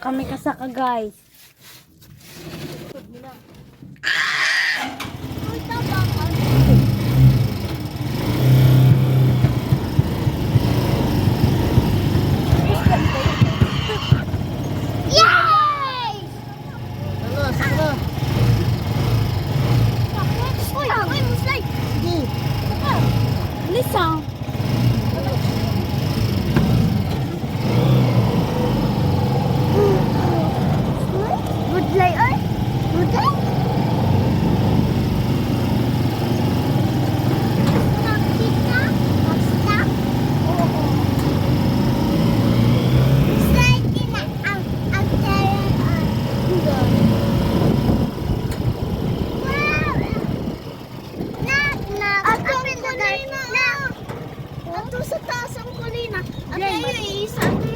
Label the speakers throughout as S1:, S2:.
S1: Kami kasaka, guys.
S2: Uy, tama ka. Yay!
S3: Ano, saan na?
S2: Uy, uy, muslay.
S3: Sige.
S1: Lisa.
S2: Budlay, oy. Budlay? Nakita? Basta? Oo. Muslay, tina ang tayo. Wow! Nak, nak. Open the door. Nak. Ato sa taas ang kulina. Ate, ay, isa. Ate.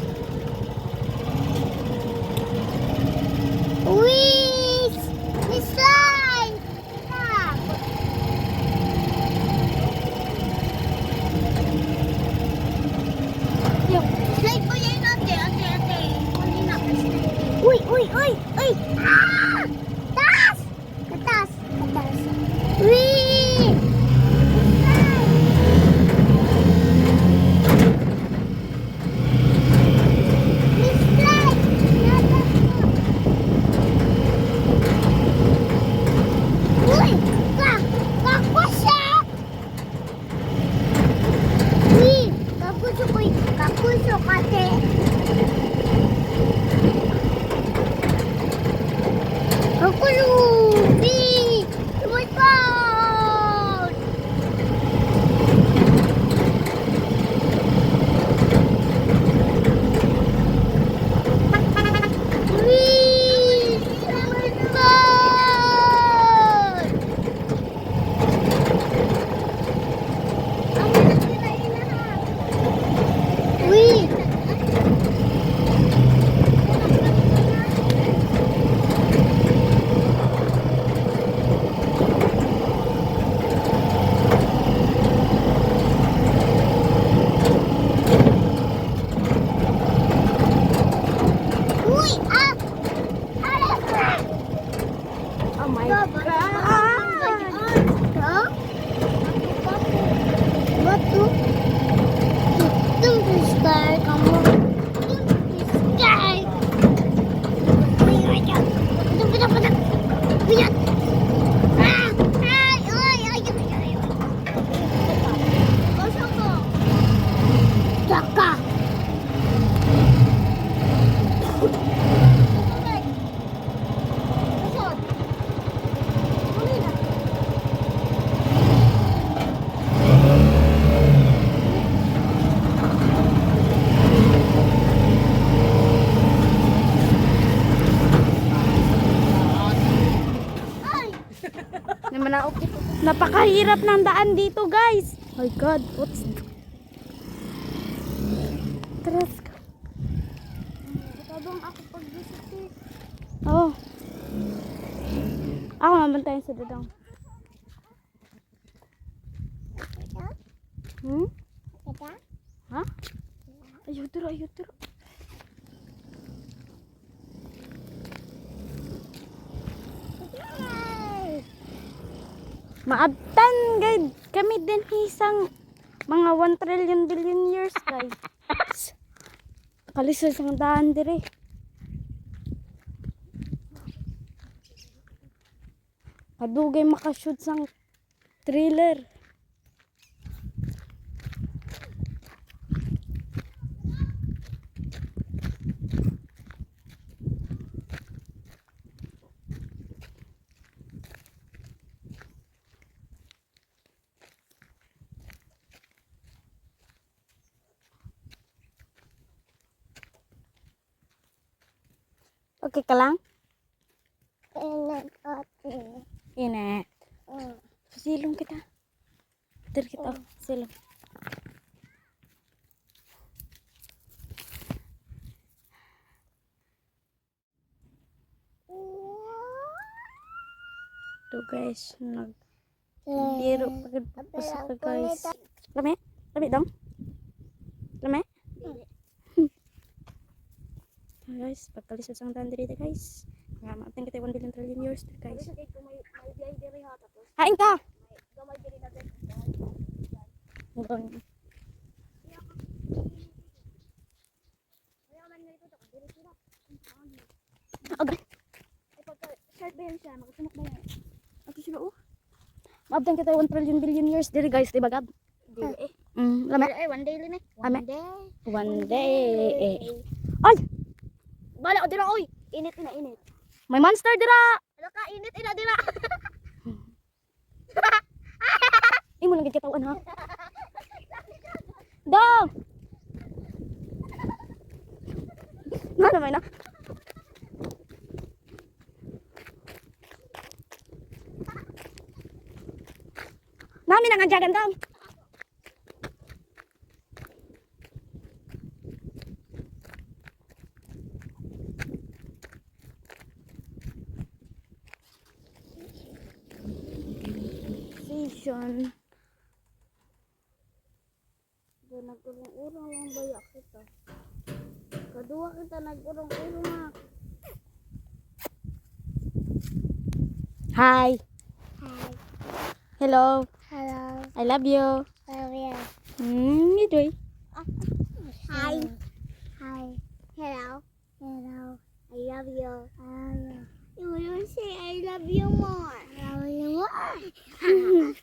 S2: Wis! Mislay! Slide ko yan, ate, ate, ate. Kulina, slide. Uy, uy, uy, uy! Ah! Taas! Katas, katas. Wee! Mislay! Nasa Uy! Ka! Kakusa! Uy! Kakuso ko! Kakuso kate! Kakuso! Bi! Tumutpon! Uy! Tumutpon! Uy! Uy! Ah! Ah!
S1: Oh my
S2: Baba.
S1: God.
S2: Ah! Batu. Tunggu sky kamu. Tunggu sky. Tunggu, tunggu, tunggu. Ah! Ay, ay, ay, ay, ay. Saka.
S1: Naman na okay. Napakahirap ng daan dito, guys. My God, what's Tara, let's go.
S2: Tabang ako pag
S1: Oh. Ako mabantayan sa dadang. Ha? Ayaw turo, ayaw turo. Maabtan guys. Kami din isang mga 1 trillion billion years, guys. Kalisod sang daan dire. Kadugay makashoot sang thriller. Okay ka lang?
S2: Init, ate.
S1: Init. Silong kita. Dir kita. Silong. Ito, guys, nag biro pagod po sa ka, guys. Lami? Lami dong? Lami? Guys. Guys. Pagkalisod sang daan diri guys. Nga maabtan kita 1 billion trillion years guys.
S2: Kay kung may biyay diri ha tapos
S1: Hain ka.
S2: may gamay diri na diri.
S1: Hanggang
S2: Wala man nga ito diri sila.
S1: Agay.
S2: Ay pagka start ba yan siya makasunok ba yan?
S1: Ato sila oh. Maabtan kita 1 trillion billion years diri guys, di ba Gab?
S2: Dili eh.
S1: Lama.
S2: Ay, one day lang eh.
S1: Ame.
S2: One day.
S1: One day. Eh. Ay,
S2: Bala ko dira oy. Init ina init.
S1: may monster dira.
S2: Ano ka init ina dira.
S1: Imo lang gid katawan ha. Dam. Nga naman na. Nami nang anjagan dam. Station.
S2: Do nagurong-urong lang baya kita. Kaduwa kita nagurong-urong ha.
S1: Hi.
S2: Hi.
S1: Hello.
S2: Hello.
S1: I love you.
S2: Love you.
S1: Idoy.
S2: Hi. Hi. Hello. Hello. I love you. I love you. You will say I love you more. I love you more.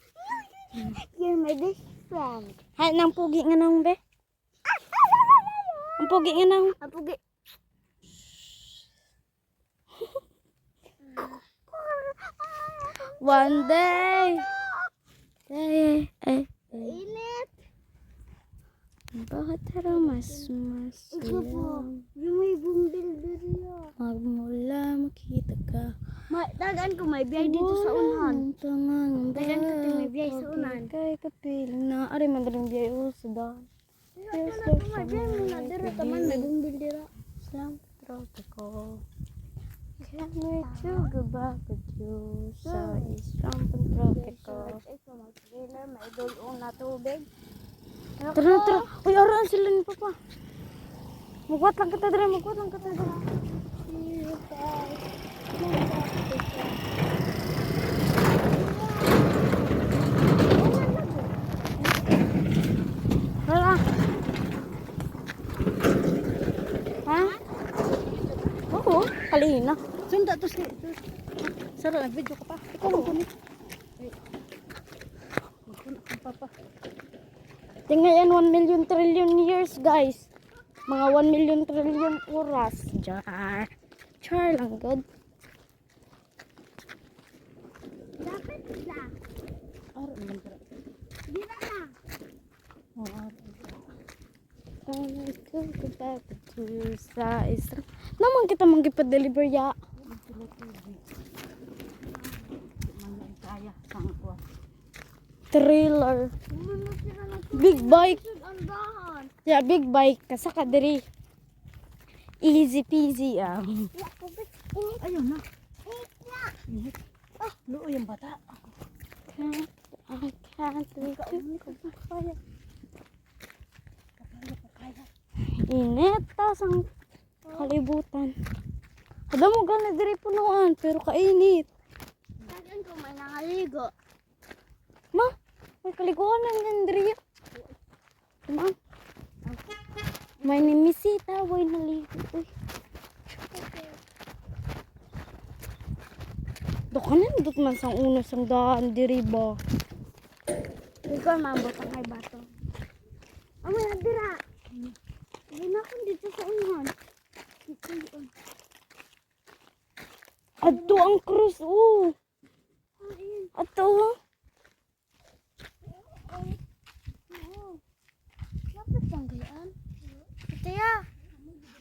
S2: You're my best friend.
S1: Hay nang pugi nga nang be. Ang pugi nga nang.
S2: Ang pugi.
S1: One day. Day. Eh.
S2: Init.
S1: Bakit tara mas mas
S2: Ikaw po. Yung may bumbil diri.
S1: Magmula makita ka.
S2: Ma, dagan ko may biyay dito sa unhan.
S1: Tangan.
S2: Dagan ko to may biyay sa unan.
S1: Kay kapiling na. Ari man daling biyay o sa daan.
S2: Yes, may biyay mo na diri taman may bumbil dira.
S1: Islang tropiko. Can't wait to go back with you sa islang pantropiko.
S2: Ikaw mag-dinner, may dulong na tubig.
S1: Tara, tara. Uy, araan sila ni Papa. Magwat lang kita dere, magwat lang kita dere. Tara. Ha? Oo, kalina.
S3: Sunda to si Sara, nag-video ka pa.
S1: Ikaw ang kunin.
S3: Magkuna kang papa.
S1: Tingnan 1 million trillion years, guys. Mga 1 million trillion oras. Jar. Char lang, good.
S2: Dapat lang.
S3: Aro naman dira.
S2: Dira na.
S3: Oo, aro.
S1: Sa isang... Naman kita manggipa-deliver ya.
S3: Sila TV. Di man lang kaya sang kuwan.
S1: Thriller.
S2: Pumunta sila ng
S1: Big bike.
S2: tubig ang dahan.
S1: Yeah, big bike. Kasaka diri. Easy peasy ah.
S2: Init.
S3: Ayun na.
S2: Init na.
S3: Init. Luoy ang bata.
S1: I can't wait to go back.
S3: Kaya pa kaya.
S1: Init tas ang kalibutan. Ada mo gana diri punuan pero kainit.
S2: Dagan ko may nakaligo.
S1: Ma, may kaliguan lang din diri. Ma. May nimisita, way naligo. Uy. Do kanin dot man sang una sang daan diri ba.
S2: Ikaw mabot ang kay bato. Amo na dira. Hindi na akong dito sa unhan. Dito yun.
S1: Adto ang krus oh.
S2: Ayun.
S1: Adto oh.
S2: Oo. Dapat bang gayaan? Ito ya.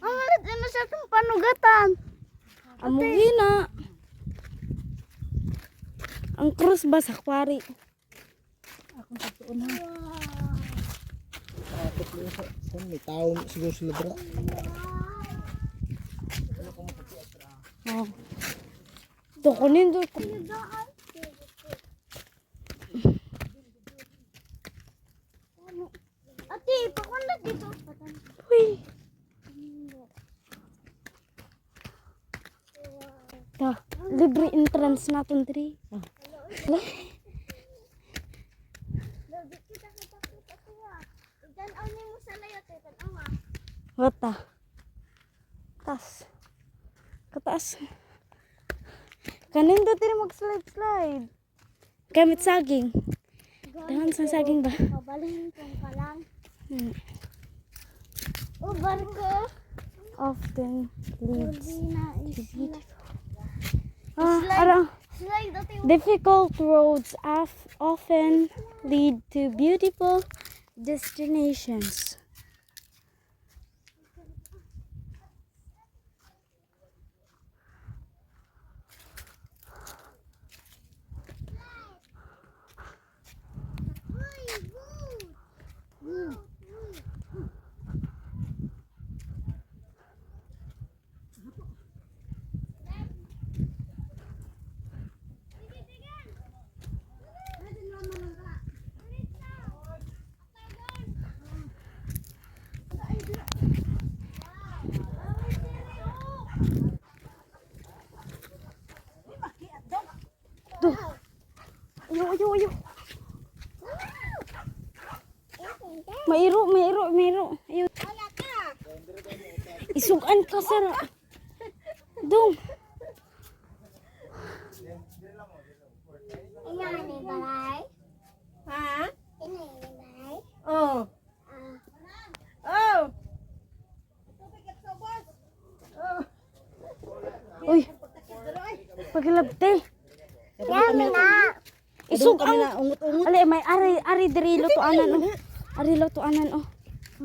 S2: Ang malit na sa itong panugatan.
S1: Amo gina. Ang krus ba sa kwari?
S3: Akong pagtuon ha.
S4: Saan may tao siguro sila dra.
S1: Oh. Do kanin do.
S2: Ate, pakundat dito.
S1: Uy. Libre entrance naton diri.
S2: Di kita katakot ako ah. Itan-aw nimo sa layo, tan-aw ah.
S1: Wata. Tas. Kataas. Kanindot din mag-slide slide. Gamit saging. Dahan sa saging ba?
S2: Pabalhin kong ka lang. O barko.
S1: Often leads
S2: Turbina
S1: to
S2: is
S1: beautiful. Ah, ara.
S2: slide dati.
S1: Difficult roads often lead to beautiful destinations.
S2: Uy, boot. Boot.
S1: Do. Ayo, ayo, ayo. Mairo, mairo, mairo. Ayo. Isugan ka sir. Dong.
S2: Inani balay.
S3: Ha?
S2: Inani balay.
S3: Oh.
S2: Ah.
S3: Oh. Oh.
S1: Uy. Pagilabte.
S2: Yummy na.
S1: Isugan.
S3: Kami na ungot-ungot.
S1: Ali, may ari, ari diri lutuanan oh. Ari lutuanan oh.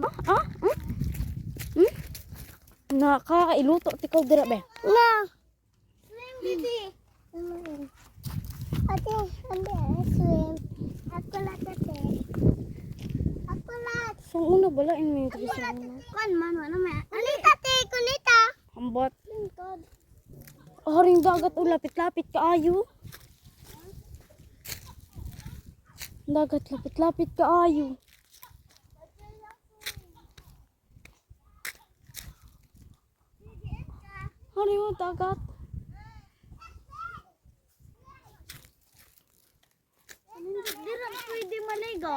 S1: Ah, ah, hmm? Hmm? Nakakailuto tikaw dira be.
S2: No. Swim, baby. Ate, ate, swim. Ako lahat, ate. Ako lahat.
S1: So una bala in may
S2: Ako lahat, ate. Kwan man, wala may. Kunita, ate, kunita.
S1: Ambot.
S2: Lingkod.
S1: Haring dagat oh, lapit-lapit kaayo. Dagat lapit-lapit kaayo. Hari mo dagat.
S2: Dira, pwede maligo.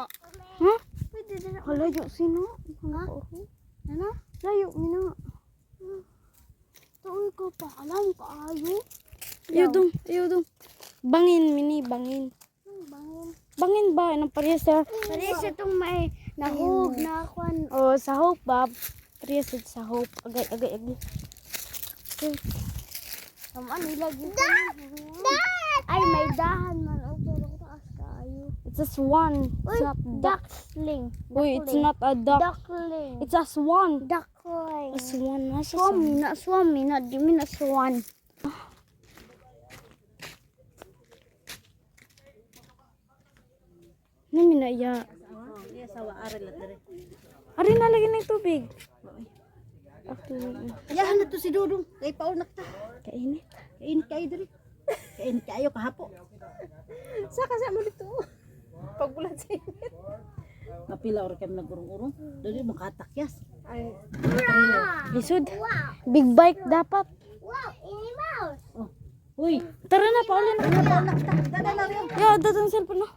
S1: Ha?
S2: Pwede dira.
S1: Kalayo sino?
S2: Ha? Ano?
S1: Layo mina.
S2: Tuoy ko pa. Alam ko ayo.
S1: Ayaw dong, ayaw dong. Bangin mini, bangin.
S2: Bangin.
S1: Bangin ba? Anong parehas sa
S2: Parehas itong may nahug na kwan.
S1: Oh, sa hope ba? Parehas sa hope. Agay, agay, agay.
S2: Tamaan nila Dad! Ay, may dahan man. Oh, pero taas kaayo.
S1: It's a swan. It's
S2: Uy,
S1: not duck.
S2: duckling.
S1: Uy, it's not a duck.
S2: Duckling.
S1: It's a swan.
S2: Duckling.
S1: A swan. Nasa
S2: Swan
S1: swan.
S2: mi na, swan mi na, di mi na swan.
S1: Nami na iya.
S3: Oh, iya sawa ari la dere.
S1: Ari na lagi ng tubig. Actually,
S3: Ayahan na to si Dudong. Kay paunak ta.
S1: kainit.
S3: Kain kayo dere. Kain kayo kahapo.
S5: Saka sa mo dito. Pagbulat sa init.
S3: Mapila or kami nagurong-urong. Dali makatakyas.
S5: Ay,
S1: Lisod. Big bike dapat.
S2: Wow, animals.
S3: Oh. Uy,
S1: Tara na, pauli na.
S3: paunak ta. Dala na rin.
S1: Ya, datang cellphone na.